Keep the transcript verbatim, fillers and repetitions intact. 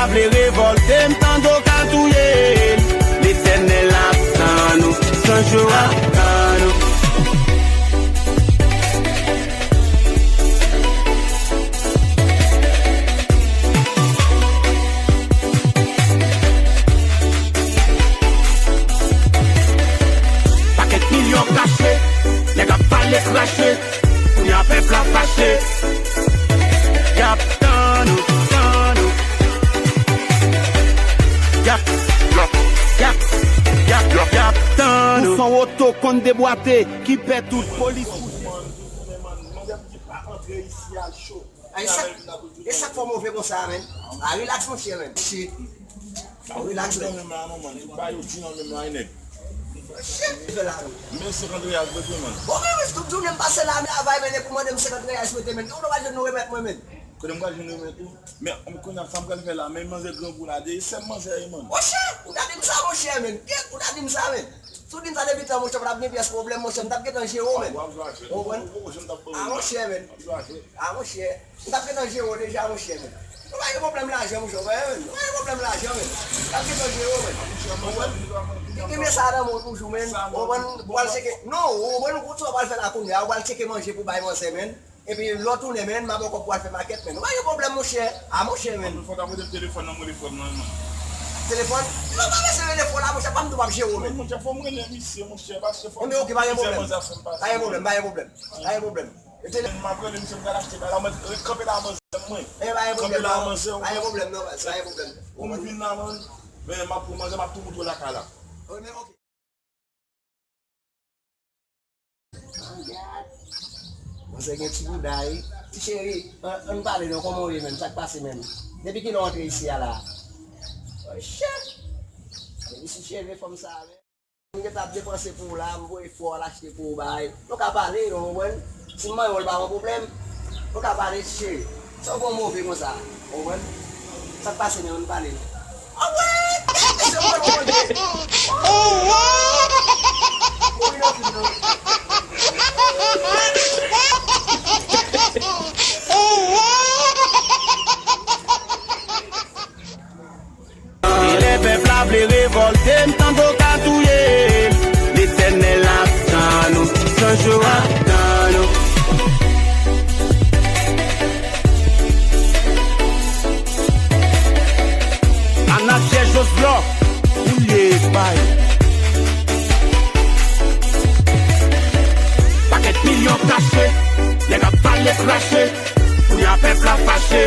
Vle revòlte m, tande w ka touye l. Letènèl ap tann ou, san jou ap tann ou. Pakèt milyon kache, nèg ap pale krache. Kounye a pèp la fache. Y ap tann ou, tann ou. Y ap, y ap, y ap, y ap, y ap tann ou. Ou son oto konn debwate, ki pè tout polis. Ay, sa, e sa k fè w move konsa, menn? A, rilaks, monchè, menn. Shit. Rilaks, menn. Menm la, non, man. Tout bagay yo di nan menm la, nèg. Shit, fè la, non. Men senkant reyal prete, man. Bon, men, men, tout jounen m pase la, m travay, menn, e pou mande m senkant reyal prete, menn. Kote w pral jwenn nou remèt mwen, menn? Kote m pral jwenn remèt ou? Men, m konnen sa m pral fè la, men manzè grangou la, de sèm manzè ye, man. Monchè, ou ta di m sa, monchè, menn. Kèt, ou ta di m sa, menn. Si w di m sa depi tan, monchè, pa t ap gen pyès pwoblèm, monchè, m t ap gentan jere w, menn. Ou konprann? A, monchè, menn. A, monchè. M t ap gentan jere w deja, monchè, menn. Nou pa gen pwoblèm lajan, monchè, w konprann, menn? Nou pa gen pwoblèm lajan, menn. M t ap gentan jere w, menn. Ou konprann? Gen, gen men sa nan men w toujou, menn. Ou konprann? Ou pral tcheke. Non, ou konprann, ou konn sa w pral fè la kounye a, ou pral tcheke manje pou bay manzè, menn. Epi lè w tounen, menn, m a ba w kòb pou w al fè makèt, menn. Ou pa gen pwoblèm, monchè. A, monchè, menn. Anpil fwa w ta prete m telefòn nan, mwen, frè m nan, menn. Telefòn? Yo pa bezwen rele fò la, monchè, pa m tou p ap jere w, menn. Monchè, fò m rele misye, monchè, paske fò m... Ebyen, oke, pa gen pwoblèm. Pa gen pwoblèm, pa gen pwoblèm. Pa gen pwoblèm. Ete, m ap rele misye, m pral achte bagay la, mwen ret kanpe la manzè mwen. E pa gen pwoblèm, non. Pa gen pwoblèm, non, baz, pa gen pwoblèm. Pou m vin la, man, men m ap pran manzè, m ap tou moutre w lakay la. Wi, men oke. Manzè gen ti bouda, wi. Ti cheri, ann, ann pale non, kòman w ye menm? Sa k pase menm? Depi kilè w antre isi a la? Oh, shit! Depi ti cheri, fanm sa, menm. M gentan ap depanse pou w la, m voye fò al achte pou w bay. Nou ka pale, non, ou konprann? Si m manyen w, l pa yon pwoblèm. Nou ka pale, ti cheri. Sa w pran move konsa, ou konprann? Sa k pase, men, ann pale. Anmwey! Mesye, mwen, mwen, mwen. Mouri nan fim nan. E lè pèp la vle revòlte, m tande w ka touye l. Letènèl ap tann ou, san jou ap tann ou. Manager Joslò, ou lye bay. Pakèt milyon kache, nèg ap pale krache, kounye a pèp la fache.